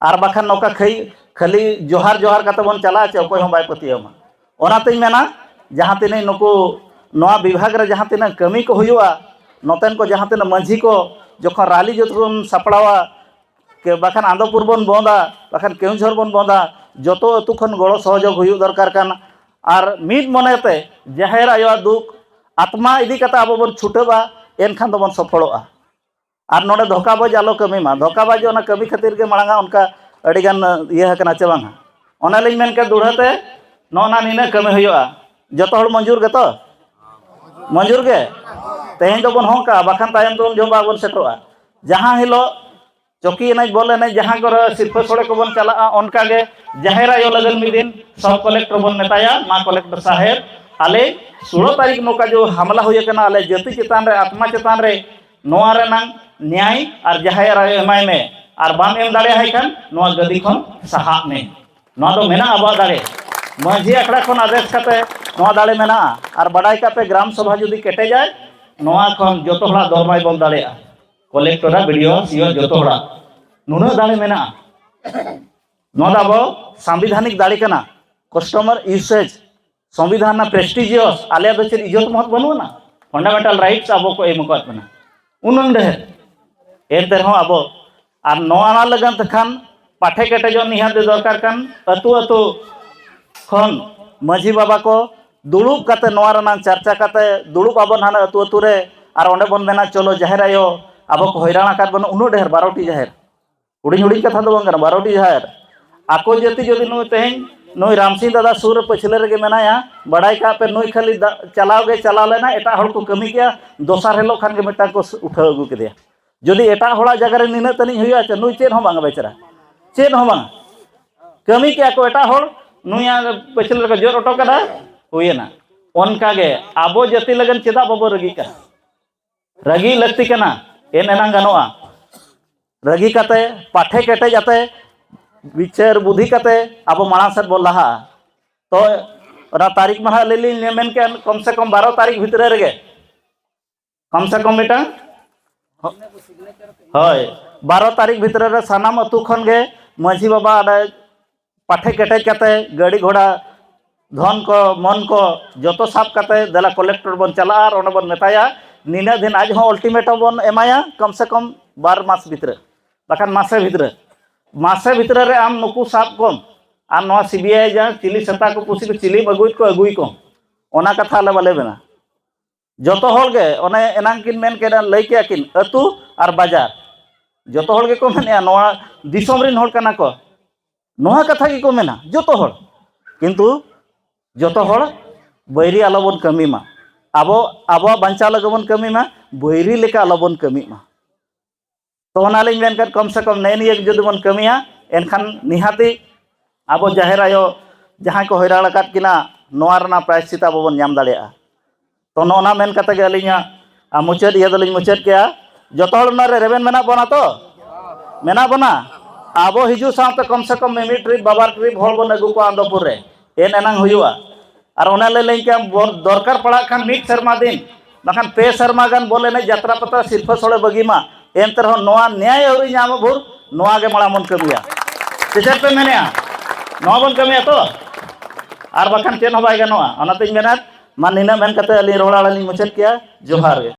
ᱟᱨ ᱵᱟᱠᱷᱟᱱ ᱱᱚᱝᱠᱟ ᱠᱷᱟᱹᱭ ᱠᱷᱟᱹᱞᱤ ᱡᱚᱦᱟᱨ ᱡᱚᱦᱟᱨ ᱠᱟᱛᱮ ᱵᱚᱱ ᱪᱟᱞᱟᱜᱼᱟ ᱪᱮ, ᱚᱠᱚᱭ ᱦᱚᱸ ᱵᱟᱭ ᱯᱟᱹᱛᱭᱟᱹᱣ ᱢᱟ᱾ ᱚᱱᱟᱛᱤᱧ ᱢᱮᱱᱟ, ᱡᱟᱦᱟᱸ ᱛᱤᱱᱟᱹᱜ ᱱᱩᱠᱩ ᱱᱚᱣᱟ ᱵᱤᱵᱷᱟᱜᱽ ᱨᱮ ᱡᱟᱦᱟᱸ ᱛᱤᱱᱟᱹᱜ ᱠᱟᱹᱢᱤ ᱠᱚ ᱦᱩᱭᱩᱜᱼᱟ, ᱱᱚᱛᱮᱱ ᱠᱚ ᱡᱟᱦᱟᱸ ᱛᱤᱱᱟᱹᱜ ᱢᱟᱹᱡᱷᱤ ᱠᱚ ᱡᱚᱠᱷᱚᱱ ᱨᱟᱞᱤ ᱡᱩᱛ ᱵᱚᱱ ᱥᱟᱯᱲᱟᱣᱟ, ᱠᱮ-, ᱵᱟᱠᱷᱟᱱ ᱟᱱᱫᱚᱯᱩᱨ ᱵᱚᱱ ᱵᱚᱸᱫᱟ, ᱵᱟᱠᱷᱟᱱ ᱠᱮᱣᱚᱱᱡᱷᱚᱨ ᱵᱚᱱ ᱵᱚᱸᱫᱟ, ᱡᱚᱛᱚ ᱟᱹᱛᱩ ᱠᱷᱚᱱ ᱜᱚᱲᱚ ᱥᱚᱦᱚᱡᱳᱜᱽ ᱦᱩᱭᱩᱜ ᱫᱚᱨᱠᱟᱨ ᱠᱟᱱᱟ᱾ ᱟᱨ ᱢᱤᱫ ᱢᱚᱱᱮᱛᱮ ᱡᱟᱦᱮᱨ ᱟᱭᱳᱣᱟᱜ ᱫᱩᱠ ᱟᱛᱢᱟ ᱤᱫᱤ ᱠᱟᱛᱮ ᱟᱵᱚ ᱵᱚᱱ ᱪᱷᱩᱴᱟᱹᱣᱟ, ᱮᱱᱠᱷᱟᱱ ᱫᱚᱵᱚᱱ ᱥᱚᱯᱷᱚᱞᱚᱜᱼᱟ᱾ ᱟᱨ ᱱᱚᱰᱮ ᱫᱷᱳᱠᱟᱵᱟᱡᱽ ᱟᱞᱚ ᱠᱟᱹᱢᱤ ᱢᱟ᱾ ᱫᱷᱳᱠᱟᱵᱟᱡᱽ ᱚᱱᱟ ᱠᱟᱹᱢᱤ ᱠᱷᱟᱹᱛᱤᱨ ᱜᱮ ᱢᱟᱲᱟᱝ ᱚᱱᱠᱟ ᱟᱹᱰᱤᱜᱟᱱ ᱤᱭᱟᱹ ᱟᱠᱟᱱᱟ ᱪᱮ ᱵᱟᱝᱟ? ᱚᱱᱮ ᱞᱤᱧ ᱢᱮᱱ ᱠᱮᱫ ᱫᱩᱲᱦᱟᱹ ᱛᱮ ᱱᱚᱜᱼᱚ ᱱᱟ ᱱᱤᱱᱟᱹᱜ ᱠᱟᱹᱢᱤ ᱦᱩᱭᱩᱜᱼᱟ᱾ ᱡᱚᱛᱚ ᱦᱚᱲ ᱢᱚᱧᱡᱩᱨ ᱜᱮᱛᱚ? ᱢᱚᱧᱡᱩᱨ ᱜᱮ? ᱛᱮᱦᱮᱧ ᱫᱚᱵᱚᱱ ᱦᱚᱸ ᱠᱟᱜᱼᱟ, ᱵᱟᱠᱷᱟᱱ ᱛᱟᱭᱚᱢ ᱛᱮᱵᱚᱱ ᱡᱚᱢ ᱵᱟᱵᱚᱱ ᱥᱮᱴᱮᱨᱚᱜᱼᱟ᱾ ᱡᱟᱦᱟᱸ ᱦᱤᱞᱳᱜ ᱪᱚᱠᱤ ᱮᱱᱮᱡ, ᱵᱚᱞ ᱮᱱᱮᱡ, ᱡᱟᱦᱟᱸ ᱠᱚᱨᱮ ᱥᱤᱨᱯᱟᱹ ᱥᱚᱲᱮ ᱠᱚᱵᱚᱱ ᱪᱟᱞᱟᱜᱼᱟ, ᱚᱱᱠᱟᱜᱮ ᱡᱟᱦᱮᱨ ᱟᱭᱳ ᱞᱟᱹᱜᱤᱫ ᱢᱤᱫ ᱫᱤᱱ ᱥᱚᱵ ᱠᱚᱞᱮᱠᱴᱚᱨ ᱵᱚᱱ ᱢᱮᱛᱟᱭᱟ, "ᱢᱟ ᱠᱚᱞᱮᱠᱴᱚᱨ ᱥᱟᱦᱮᱵᱽ, ᱟᱞᱮ ᱥᱳᱞᱳ ᱛᱟᱹᱨᱤᱠᱷ ᱱᱚᱝᱠᱟ ᱡᱮ ᱦᱟᱢᱞᱟ ᱦᱩᱭ ᱟᱠᱟᱱᱟ ᱟᱞᱮ ᱡᱟᱹᱛᱤ ᱪᱮᱛᱟᱱ ᱨᱮ, ᱟᱛᱢᱟ ᱪᱮᱛᱟᱱ ᱨᱮ, ᱱᱚᱣᱟ ᱨᱮᱱᱟᱝ ᱱᱮᱭᱟᱭ ᱟᱨ ᱡᱟᱦᱮᱨ ᱟᱭᱳ ᱮᱢᱟᱭ ᱢᱮ, ᱟᱨ ᱵᱟᱢ ᱮᱢ ᱫᱟᱲᱮᱭᱟᱭ ᱠᱷᱟᱱ ᱱᱚᱣᱟ ᱜᱟᱹᱫᱤ ᱠᱷᱚᱱ ᱥᱟᱦᱟᱜ ᱢᱮ᱾" ᱱᱚᱣᱟ ᱫᱚ ᱢᱮᱱᱟᱜᱼᱟ ᱟᱵᱚᱣᱟᱜ ᱫᱟᱲᱮ᱾ ᱢᱟᱹᱡᱷᱤ ᱟᱠᱷᱲᱟ ᱠᱷᱚᱱ ᱟᱫᱮᱥ ᱠᱟᱛᱮ ᱱᱚᱣᱟ ᱫᱟᱲᱮ ᱢᱮᱱᱟᱜᱼᱟ᱾ ᱟᱨ ᱵᱟᱰᱟᱭ ᱠᱟᱜ ᱯᱮ, ᱜᱨᱟᱢ ᱥᱚᱵᱷᱟ ᱡᱩᱫᱤ ᱠᱮᱴᱮᱡᱟᱭ, ᱱᱚᱣᱟ ᱠᱷᱚᱱ ᱡᱚᱛᱚ ᱦᱚᱲᱟᱜ ᱫᱚᱨᱢᱟᱭ ᱵᱚᱞ ᱫᱟᱲᱮᱭᱟᱜᱼᱟ᱾ ᱠᱚᱞᱮᱠᱴᱚᱨᱟᱜ, ᱵᱤ ᱰᱤ ᱳ, ᱥᱤ ᱳ, ᱡᱚᱛᱚ ᱦᱚᱲᱟᱜ ᱱᱩᱱᱟᱹᱜ ᱫᱟᱲᱮ ᱢᱮᱱᱟᱜᱼᱟ᱾ ᱱᱚᱣᱟ ᱫᱚ ᱟᱵᱚ ᱥᱟᱝᱵᱤᱫᱷᱟᱱᱤᱠ ᱫᱟᱲᱮ ᱠᱟᱱᱟ᱾ ᱠᱟᱥᱴᱚᱢᱟᱨ ᱤᱭᱩᱥᱮᱡᱽ, ᱥᱚᱝᱵᱤᱫᱷᱟᱱ ᱨᱮᱱᱟᱜ ᱯᱨᱮᱥᱴᱤᱡᱤᱭᱟᱥ, ᱟᱞᱮᱭᱟᱜ ᱫᱚ ᱪᱮᱫ ᱤᱡᱽᱡᱚᱛ ᱢᱚᱦᱚᱛ ᱵᱟᱹᱱᱩᱜ ᱟᱱᱟ? ᱯᱷᱟᱱᱰᱟᱢᱮᱱᱴᱟᱞ ᱨᱟᱭᱤᱴᱥ ᱟᱵᱚ ᱠᱚ ᱮᱢ ᱟᱠᱟᱫ ᱵᱚᱱᱟ, ᱩᱱᱟᱹᱝ ᱰᱷᱮᱨ᱾ ᱮᱱᱛᱮ ᱨᱮᱦᱚᱸ ᱟᱵᱚ ᱟᱨ ᱱᱚᱣᱟ ᱞᱟᱹᱜᱤᱫ ᱛᱮᱠᱷᱟᱱ ᱯᱟᱴᱷᱮ ᱠᱮᱴᱮᱡᱚᱜ ᱱᱤᱦᱟᱹᱛ ᱜᱮ ᱫᱚᱨᱠᱟᱨ ᱠᱟᱱ, ᱟᱹᱛᱩ ᱟᱹᱛᱩ ᱠᱷᱚᱱ ᱢᱟᱹᱡᱷᱤ ᱵᱟᱵᱟ ᱠᱚ ᱫᱩᱲᱩᱵ ᱠᱟᱛᱮ, ᱱᱚᱣᱟ ᱨᱮᱱᱟᱜ ᱪᱟᱨᱪᱟ ᱠᱟᱛᱮ, ᱫᱩᱲᱩᱵ ᱟᱵᱚᱱ ᱦᱟᱱᱟ ᱟᱹᱛᱩ ᱟᱹᱛᱩ ᱨᱮ, ᱟᱨ ᱚᱸᱰᱮ ᱵᱚᱱ ᱢᱮᱱᱟ, ᱪᱚᱞᱚ ᱡᱟᱦᱮᱨ ᱟᱭᱳ, ᱟᱵᱚ ᱠᱚ ᱦᱚᱭᱨᱟᱱ ᱟᱠᱟᱫ ᱵᱚᱱᱟ ᱩᱱᱟᱹᱜ ᱰᱷᱮᱨ, ᱵᱟᱨᱚ ᱴᱤ ᱡᱟᱦᱮᱨ, ᱦᱩᱰᱤᱧ ᱦᱩᱰᱤᱧ ᱠᱟᱛᱷᱟ ᱫᱚ ᱵᱟᱝ ᱠᱟᱱᱟ, ᱵᱟᱨᱚ ᱴᱤ ᱡᱟᱦᱮᱨ᱾ ᱟᱠᱚ ᱡᱟᱹᱛᱤ ᱡᱩᱫᱤ ᱱᱩᱭ ᱛᱮᱦᱮᱧ ᱱᱩᱭ ᱨᱟᱢᱥᱤᱝ ᱫᱟᱫᱟ ᱥᱩᱨ ᱨᱮ ᱯᱟᱹᱪᱷᱞᱟᱹ ᱨᱮᱜᱮ ᱢᱮᱱᱟᱭᱟ, ᱵᱟᱲᱟᱭ ᱠᱟᱜ ᱯᱮ, ᱱᱩᱭ ᱠᱷᱟᱹᱞᱤ ᱫᱟ-, ᱪᱟᱞᱟᱣ ᱜᱮ ᱪᱟᱞᱟᱣ ᱞᱮᱱᱟ, ᱮᱴᱟᱜ ᱦᱚᱲ ᱠᱚ ᱠᱟᱹᱢᱤ ᱠᱮᱜᱼᱟ, ᱫᱚᱥᱟᱨ ᱦᱤᱞᱳᱜ ᱠᱷᱟᱱ ᱜᱮ ᱢᱤᱫᱴᱟᱝ ᱠᱚ ᱥ-, ᱩᱴᱷᱟᱹᱣ ᱟᱹᱜᱩ ᱠᱮᱫᱮᱭᱟ᱾ ᱡᱩᱫᱤ ᱮᱴᱟᱜ ᱦᱚᱲᱟᱜ ᱡᱟᱭᱜᱟ ᱨᱮ ᱱᱤᱱᱟᱹᱜ ᱛᱟᱹᱱᱤᱡ ᱦᱩᱭᱩᱜᱼᱟ, ᱪᱮ ᱱᱩᱭ ᱪᱮᱫ ᱦᱚᱸ ᱵᱟᱝ ᱵᱮᱪᱟᱨᱟ, ᱪᱮᱫ ᱦᱚᱸ ᱵᱟᱝ᱾ ᱠᱟᱹᱢᱤ ᱠᱮᱜᱼᱟ ᱠᱚ ᱮᱴᱟᱜ ᱦᱚᱲ, ᱱᱩᱭᱟᱜ ᱯᱟᱹᱪᱷᱞᱟᱹ ᱨᱮᱠᱚ ᱡᱚᱫ ᱦᱚᱴᱚ ᱠᱟᱫᱟ, ᱦᱩᱭᱮᱱᱟ᱾ ᱚᱱᱠᱟ ᱜᱮ ᱟᱵᱚ ᱡᱟᱹᱛᱤ ᱞᱟᱹᱜᱤᱫ ᱪᱮᱫᱟᱜ ᱵᱟᱵᱚ ᱨᱟᱹᱜᱤᱜ ᱠᱟᱱᱟ? ᱨᱟᱹᱜᱤ ᱞᱟᱹᱠᱛᱤ ᱠᱟᱱᱟ, ᱮᱱ ᱮᱱᱟᱝ ᱜᱟᱱᱚᱜᱼᱟ᱾ ᱨᱟᱹᱜᱤ ᱠᱟᱛᱮ, ᱯᱟᱴᱷᱮ ᱠᱮᱴᱮᱡ ᱟᱛᱮ, ᱵᱤᱪᱟᱹᱨ ᱵᱩᱫᱷᱤ ᱠᱟᱛᱮ ᱟᱵᱚ ᱢᱟᱲᱟᱝ ᱥᱮᱫ ᱵᱚᱱ ᱞᱟᱦᱟᱜᱼᱟ᱾ ᱛᱚ, ᱚᱱᱟ ᱛᱟᱹᱨᱤᱠᱷ ᱢᱟ ᱦᱟᱸᱜ ᱟᱹᱞᱤᱧ ᱞᱤᱧ ᱢᱮᱱ ᱠᱮᱫ, ᱠᱚᱢ ᱥᱮ ᱠᱚᱢ ᱵᱟᱨᱚ ᱛᱟᱹᱨᱤᱠᱷ ᱵᱷᱤᱛᱨᱤ ᱨᱮᱜᱮ, ᱠᱚᱢ ᱥᱮ ᱠᱚᱢ ᱢᱤᱫᱴᱟᱝ, ᱦᱳᱭ, ᱵᱟᱨᱚ ᱛᱟᱹᱨᱤᱠᱷ ᱵᱷᱤᱛᱨᱤ ᱨᱮ ᱥᱟᱱᱟᱢ ᱟᱹᱛᱩ ᱠᱷᱚᱱ ᱜᱮ ᱢᱟᱹᱡᱷᱤ ᱵᱟᱵᱟ ᱚᱸᱰᱮ ᱯᱟᱴᱷᱮ ᱠᱮᱴᱮᱡ ᱠᱟᱛᱮ, ᱜᱟᱹᱰᱤ ᱜᱷᱚᱲᱟ, ᱫᱷᱚᱱ ᱠᱚ, ᱢᱚᱱ ᱠᱚ ᱡᱚᱛᱚ ᱥᱟᱵ ᱠᱟᱛᱮ, ᱫᱮᱞᱟ ᱠᱚᱞᱮᱠᱴᱚᱨ ᱵᱚᱱ ᱪᱟᱞᱟᱜᱼᱟ ᱟᱨ ᱚᱸᱰᱮ ᱵᱚᱱ ᱢᱮᱛᱟᱭᱟ, ᱱᱤᱱᱟᱹᱜ ᱫᱤᱱ ᱟᱡ ᱦᱚᱸ ᱚᱞᱴᱤᱢᱮᱴᱟᱢ ᱵᱚᱱ ᱮᱢᱟᱭᱟ, ᱠᱚᱢ ᱥᱮ ᱠᱚᱢ ᱵᱟᱨ ᱢᱟᱥ ᱵᱷᱤᱛᱨᱤ, ᱵᱟᱠᱷᱟᱱ ᱢᱟᱥᱮ ᱵᱷᱤᱛᱨᱤ, ᱢᱟᱥᱮ ᱵᱷᱤᱛᱨᱤ ᱨᱮ ᱟᱢ ᱱᱩᱠᱩ ᱥᱟᱵ ᱠᱚᱢ᱾ ᱟᱨ ᱱᱚᱣᱟ ᱥᱤ ᱵᱤ ᱟᱭ ᱡᱟᱦᱟᱸ ᱪᱤᱞᱤ ᱥᱮᱛᱟ ᱠᱚ, ᱯᱩᱥᱤ ᱠᱚ, ᱪᱤᱞᱤᱢ ᱟᱹᱜᱩᱭᱮᱫ ᱠᱚ, ᱟᱹᱜᱩᱭ ᱠᱚᱢ᱾ ᱚᱱᱟ ᱠᱟᱛᱷᱟ ᱟᱞᱮ ᱵᱟᱞᱮ ᱢᱮᱱᱟ᱾ ᱡᱚᱛᱚ ᱦᱚᱲ ᱜᱮ, ᱚᱱᱮ ᱮᱱᱟᱝ ᱠᱤᱱ ᱢᱮᱱ ᱠᱮᱫᱟ, ᱞᱟᱹᱭ ᱠᱮᱫᱟ ᱠᱤᱱ, ᱟᱹᱛᱩ ᱟᱨ ᱵᱟᱡᱟᱨ, ᱡᱚᱛᱚ ᱦᱚᱲ ᱜᱮᱠᱚ ᱢᱮᱱᱮᱫᱼᱟ, ᱱᱚᱣᱟ ᱫᱤᱥᱚᱢ ᱨᱮᱱ ᱦᱚᱲ ᱠᱟᱱᱟ ᱠᱚ, ᱱᱚᱣᱟ ᱠᱟᱛᱷᱟ ᱜᱮᱠᱚ ᱢᱮᱱᱟ ᱡᱚᱛᱚ ᱦᱚᱲ᱾ ᱠᱤᱱᱛᱩ ᱡᱚᱛᱚ ᱦᱚᱲ ᱵᱟᱹᱭᱨᱤ ᱟᱞᱚᱵᱚᱱ ᱠᱟᱹᱢᱤ ᱢᱟ, ᱟᱵᱚ, ᱟᱵᱚᱣᱟᱜ ᱵᱟᱧᱪᱟᱣ ᱞᱟᱹᱜᱤᱫ ᱵᱚᱱ ᱠᱟᱹᱢᱤ ᱢᱟ, ᱵᱟᱹᱭᱨᱤ ᱞᱮᱠᱟ ᱟᱞᱚᱵᱚᱱ ᱠᱟᱹᱢᱤ ᱢᱟ᱾ ᱛᱚ, ᱚᱱᱟᱞᱤᱧ ᱢᱮᱱ ᱠᱮᱫ, ᱠᱚᱢ ᱥᱮ ᱠᱚᱢ ᱱᱮᱜᱼᱮ ᱱᱤᱭᱟᱹ ᱡᱩᱫᱤ ᱵᱚᱱ ᱠᱟᱹᱢᱤᱭᱟ, ᱮᱱᱠᱷᱟᱱ ᱱᱤᱦᱟᱹᱛᱤ ᱟᱵᱚ ᱡᱟᱦᱮᱨ ᱟᱭᱳ ᱡᱟᱦᱟᱸᱭ ᱠᱚ ᱦᱚᱭᱨᱟᱱ ᱟᱠᱟᱫ ᱠᱤᱱᱟ, ᱱᱚᱣᱟ ᱨᱮᱱᱟᱜ ᱯᱨᱟᱭᱥᱪᱤᱛ ᱟᱵᱚ ᱵᱚᱱ ᱧᱟᱢ ᱫᱟᱲᱮᱭᱟᱜᱼᱟ᱾ ᱛᱚ, ᱱᱚᱜᱼᱚ ᱱᱟ ᱢᱮᱱ ᱠᱟᱛᱮ ᱜᱮ ᱟᱹᱞᱤᱧᱟᱜ, ᱟ, ᱢᱩᱪᱟᱹᱫ ᱤᱭᱟᱹ ᱫᱚᱞᱤᱧ ᱢᱩᱪᱟᱹᱫ ᱠᱮᱜᱼᱟ᱾ ᱡᱚᱛᱚ ᱦᱚᱲ ᱱᱚᱣᱟ ᱨᱮ ᱨᱮᱵᱮᱱ ᱢᱮᱱᱟᱜ ᱵᱚᱱᱟ ᱛᱚ? ᱢᱮᱱᱟᱜ ᱵᱚᱱᱟ᱾ ᱟᱵᱚ ᱦᱤᱡᱩᱜ ᱥᱟᱶᱛᱮ ᱠᱚᱢ ᱥᱮ ᱠᱚᱢ ᱢᱤᱢᱤᱫ ᱴᱨᱤᱯ, ᱵᱟᱵᱟᱨ ᱴᱨᱤᱯ ᱦᱚᱲ ᱵᱚᱱ ᱟᱹᱜᱩ ᱠᱚᱣᱟ ᱟᱱᱫᱚᱯᱩᱨ ᱨᱮ, ᱮᱱ ᱮᱱᱟᱝ ᱦᱩᱭᱩᱜᱼᱟ᱾ ᱟᱨ ᱚᱱᱟ ᱞᱟᱹᱭ ᱞᱮᱱ ᱠᱷᱟᱱ ᱵᱚ-, ᱫᱚᱨᱠᱟᱨ ᱯᱟᱲᱟᱜ ᱠᱷᱟᱱ ᱢᱤᱫ ᱥᱮᱨᱢᱟ ᱫᱤᱱ, ᱵᱟᱠᱷᱟᱱ ᱯᱮ ᱥᱮᱨᱢᱟ ᱜᱟᱱ ᱵᱚᱞ ᱮᱱᱮᱡ, ᱡᱟᱛᱨᱟ ᱯᱟᱛᱟ, ᱥᱤᱨᱯᱷᱟᱹ ᱥᱚᱲᱮ ᱵᱟᱹᱜᱤ ᱢᱟ, ᱮᱱᱛᱮ ᱨᱮᱦᱚᱸ ᱱᱚᱣᱟ ᱱᱮᱭᱟᱭ ᱟᱹᱣᱨᱤ ᱧᱟᱢᱚᱜ ᱵᱷᱳᱨ ᱱᱚᱣᱟ ᱜᱮ ᱢᱟᱲᱟᱝ ᱵᱚᱱ ᱠᱟᱹᱢᱤᱭᱟ᱾ ᱥᱮ ᱪᱮᱫ ᱯᱮ ᱢᱮᱱᱮᱜᱼᱟ? ᱱᱚᱣᱟ ᱵᱚᱱ ᱠᱟᱹᱢᱤᱭᱟ ᱛᱚ? ᱟᱨ ᱵᱟᱠᱷᱟᱱ ᱪᱮᱫ ᱦᱚᱸ ᱵᱟᱭ ᱜᱟᱱᱚᱜᱼᱟ᱾ ᱚᱱᱟᱛᱤᱧ ᱢᱮᱱᱟ, ᱢᱟ ᱱᱤᱱᱟᱹᱜ ᱢᱮᱱ ᱠᱟᱛᱮ ᱟᱹᱞᱤᱧ ᱨᱚᱲ ᱟᱲᱟᱝ ᱞᱤᱧ ᱢᱩᱪᱟᱹᱫ ᱠᱮᱜᱼᱟ᱾ ᱡᱚᱦᱟᱨ ᱜᱮ᱾